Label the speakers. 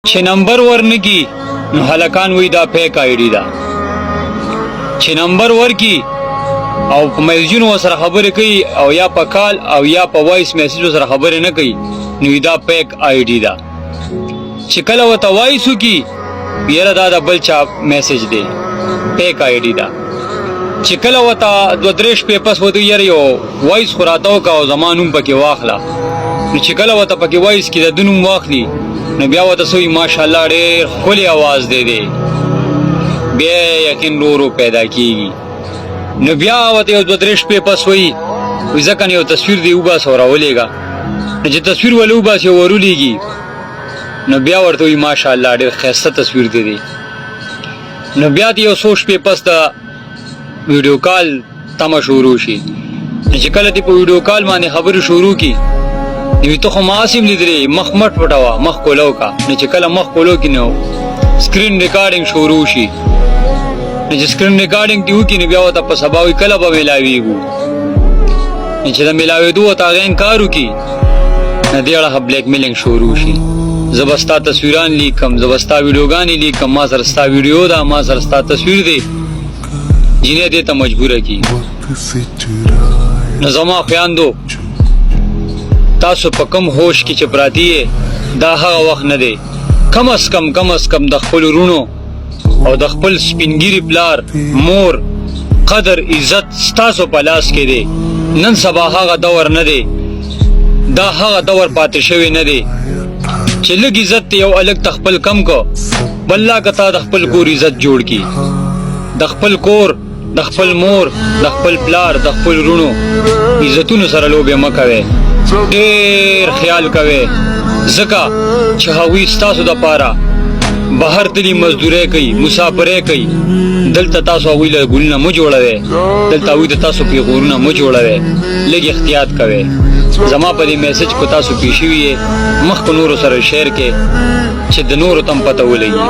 Speaker 1: چې نمبر ورنکی نو هلکان وی دا فیک آی ډي ده. چې نمبر ورکی او په میسجونو سره خبرې کوي او یا په کال او یا په وایس میسج سره خبرې نه کوي نو دا فیک آی ډي ده. چې کله وته وایس وکي یره دا د بل چا میسج دی، فیک آی ډي ده. چې کله وته دوه درې شپې پس وته یره یو وایس خو راته وکړه او زما نوم پکې واخله، نو چې کله ورته پکې وایس کې د ده نوم واخلي نو بیا ورته څه وایي، ماشاءالله ډېر ښکلی اواز دی دی، بیا یقین ورو ورو پیدا کېږي. نو بیا ورته یو دوه درې شپې پس وایي وایي ځکه نو یو تصویر دی وباسه او راولېږه. نو چې تصویر ولې وباسي او ورولېږي نو بیا ورته وایي ماشاءالله ډېر ښایسته تصویر دی دی. نو بیا یو څو شپې پس د ویډیو کال تمه شروع شي. چې کله تی په ویډیو کال باندې خبرې شروع کی نو ته خو ما سیم لیدلې، مخ مټ پټوا، مخ کولو کا. نو چې کله مخ کولو کی نو سکرین ریکارډینګ شروع شي. نو چې سکرین ریکارډینګ دی وکي نو بیا ورته په سبا وي کله به ملاویږو. نو چې د ملاوېدو ورته هغه انکار وکړي نو دې اړخه بلیک میلینګ شروع شي. زه به ستا تصویران لیکم، زه به ستا ویډیوګانې لیکم، ما سره ستا ویډیو ده، ما سره ستا تصویر دی. جینۍ دې ته مجبوره کی. نو زما خویندو تاسو په کم هوش کې چې پراتی یې دا هغه وخت نه دی. کم از کم کم از کم د خپل وروڼو او د خپل سپینګیري پلار مور قدر عزت ستاسو په لاس کې دی. نن سبا هغه دور نه دی، دا هغه دور پاتې شوی نه دی چې لږ عزت یو الک ته خپل کم کو، بله که تا د خپل کور عزت جوړ کی، د خپل کور، د خپل مور، د خپل پلار، د خپل وروڼو عزتونو سره لوبې مه کوئ. ډېر خیال کوئ، ځکه چې هغوی ستاسو دپاره بهر تلي، مزدورۍ کوي، مسافرۍ کوي. دلته تاسو هغوی له ګلونه مه جوړوئ، دلته هغوی ته تاسو پیغورونه مه جوړوئ. لږ احتیاط کوئ. زما په دې میسج کو تاسو پوه شوي یې، مخکې نورو سره شیر کړئ چې د نورو تم پته ولګي.